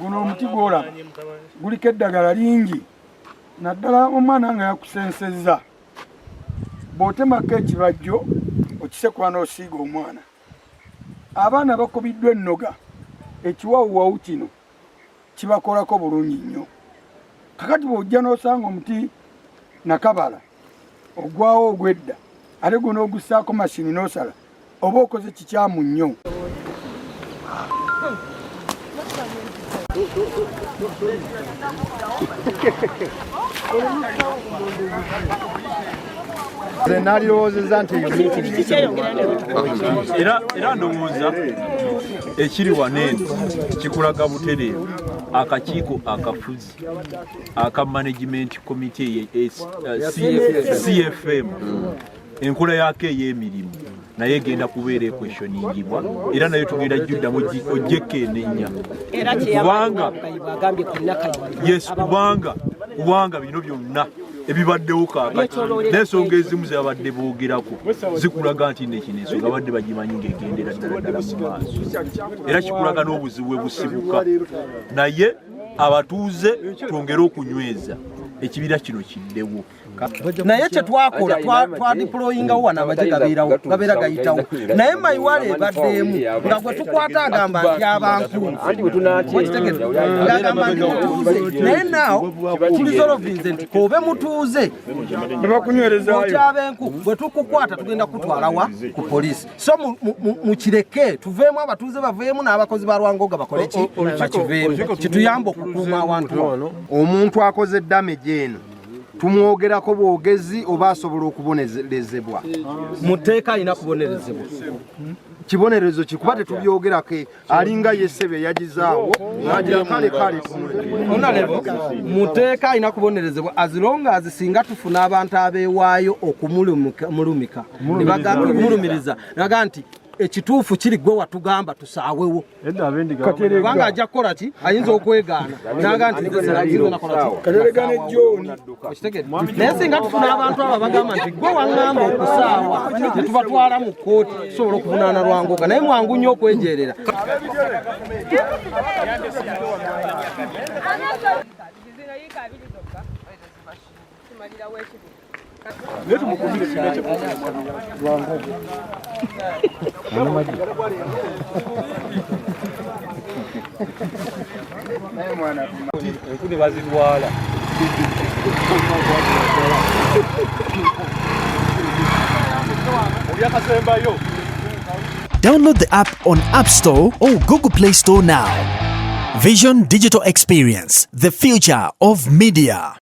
Guno omuti gwolaba guliko eddagala lingi naddala omwana nga yakusensezza, bw'otemako ekibajjo okisekula n'osiiga omwana. Abaana bakubiddwa ennoga, ekiwawuwawu kino kibakolako bulungi nnyo. Kakati bw'ojja n'osanga omuti nakabala ogwawo ogw'edda ate guno ogussaako mashini n'osala, oba okoze kikyamu nnyo. Nze nalirowoozezza nti era ndowooza ekiri wano eno kikulaga butereevu akakiiko akafuzi aka management committee CFM enkola yaako ey'emirimu naye egenda kubeera ekweshoningibwa era nayo tugenda jjuddamu ojjeko enenya kubanga yes kubanga kubanga bino byonna ebibaddewo kaakati n'ensonga ezimu zebabadde boogerako zikulaga nti nekino ensonga badde bagimanyi ng'egendera ddala ddala mu maaso era kikulaga n'obuzibu bwe busibuka naye abatuuze twongere okunyweza ekibira kino kiddewo. Naye kyetwakola twadiployingawo wano amagye gabeerawo gabeera gayitawo, naye mayiwale ebaddeemu nga gwe tukwata agamba nti abankulu ng'agamba nti mutuuze, naye naawo tulizolovinze nti kobe mutuuze okyabenku bwe tukukwata tugenda kutwalawa ku poliisi. So mukireke tuveemu, abatuuze baveemu n'abakozi ba Lwangoga bakole ki bakiveemu, kituyambe okukuuma awantu wano. Omuntu akoze damage eno tumwogerako bwogezi oba asobola okubonerezebwa? Mu tteeka alina kubonerezebwa. Kibonerezo kikuba tetubyogerako, alinga yesebe yagizaawo nagira kale kale. Mu tteeka alina kubonerezebwa as long as singa tufuna abantu abeewaayo okumulumika kumulumiriza naga nti ekituufu kiri gwe watugamba tusaawewo, kubanga ajja kukola ki, ayinza okwegaana naga nti naye singa tufuna abantu abo bagamba nti gwe waŋŋamba okusaawa netubatwala mu kkooti, tusobola okuvunaana Lwangoga, naye mwangu nnyo okwejerera. Enku ne bazitwala. Olyakasembayo. Download the app on App Store or Google Play Store now. Vision Digital Experience, the future of media.